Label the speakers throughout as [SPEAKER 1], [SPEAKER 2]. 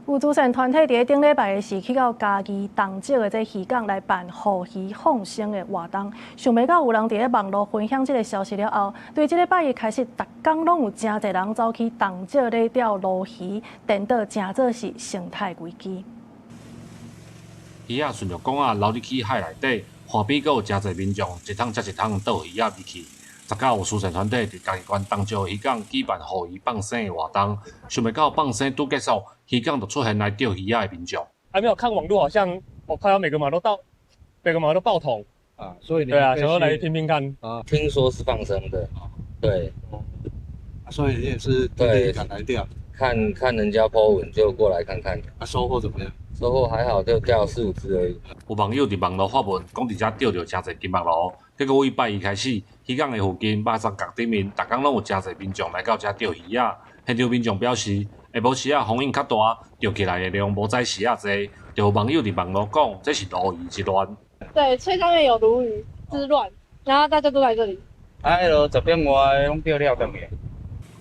[SPEAKER 1] 有慈善團體佇咧頂禮拜的時，去到嘉義東石的這漁港來辦護魚放生的活動。想袂到有人佇咧網路分享這个消息了後，對這禮拜一開始，逐工攏有誠濟人走去東石咧釣鱸魚，顛倒成做是生態危機。
[SPEAKER 2] 魚仔順著港仔流入去海內底，岸邊閣有誠濟民眾一桶接一桶倒魚仔入去。19有慈善團體佇嘉義縣東石漁港舉辦護魚放生的活動，想袂到放生拄結束，漁港就出現來釣魚仔的民眾。
[SPEAKER 3] 還沒有看網路，好像我看到每個馬都到，每個馬都爆桶
[SPEAKER 4] 啊，所以你
[SPEAKER 3] 對啊，想要來聽聽看
[SPEAKER 4] 啊。
[SPEAKER 5] 聽說是放生的，對，
[SPEAKER 4] 所以你也是特地趕來釣，
[SPEAKER 5] 看看人家 po 文就過來看看。
[SPEAKER 4] 啊，收穫怎麼樣？
[SPEAKER 5] 收穫還好，就釣四五隻而已。
[SPEAKER 2] 有網友佇網路發文，講佇遮釣著誠濟金目鱸，結果對拜一開始，漁港的附近肉鑿角頂面，逐工攏有誠濟民眾來到遮釣魚仔。現場民眾表示，下晡時仔風湧較大，釣起來的量無早時仔濟。就有網友佇網路講，這是鱸魚之亂。
[SPEAKER 6] 對，翠上面有鱸魚之亂，然後大家都來這裡。
[SPEAKER 7] 啊，彼落10點外攏釣了轉去。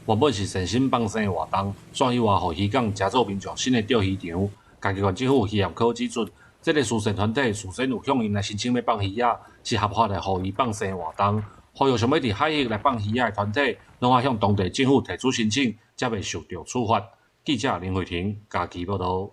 [SPEAKER 2] 原本是善心放生的活動，煞意外予漁港成做民眾新的釣魚場。嘉義縣政府漁業科指出，這个慈善團體事先有向𪜶來申請欲放魚仔，是合法的護魚放生活動。呼籲想欲佇海域來放魚仔的團體，攏愛向當地政府提出申請，才袂受著處罰。記者林慧婷嘉義報導。